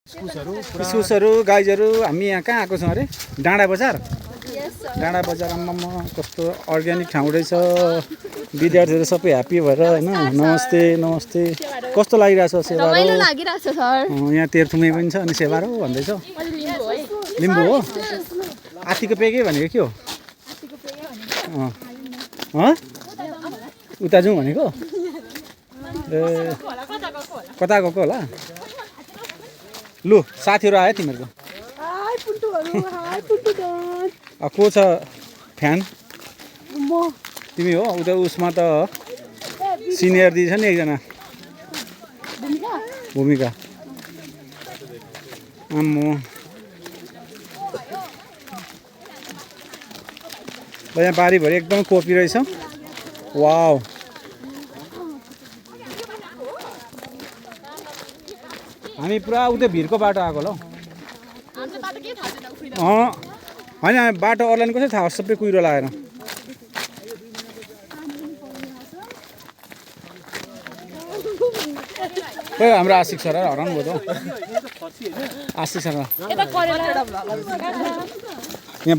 इस्कुसहरू गाइजहरू हामी यहाँ कहाँ आएको छौँ अरे डाँडा बजार डाँडा बजारमा कस्तो अर्ग्यानिक ठाउँ रहेछ विद्यार्थीहरू सबै ह्याप्पी भएर होइन नमस्ते नमस्ते कस्तो लागिरहेछ सेवा यहाँ तेह्रथुमे पनि छ अनि सेवा हो भन्दैछ लिम्बू हो आँतीको पेकै भनेको के हो उता जाउँ भनेको ए कता गएको होला लु साथीहरू आयो तिमीहरूको को छ फ्यान तिमी हो उता उसमा त सिनियर दिदी छ नि एकजना भूमिका आम्मो यहाँ बारीभरि एकदम कोपी रहेछ वाउ हामी पुरा उतै भिरको बाटो आएको ल होइन बाटो अरूलाई कसरी थाहा सबै कुहिरो लगाएर खोइ हाम्रो आशिक सर हराउनु भयो त आशिक सर यहाँ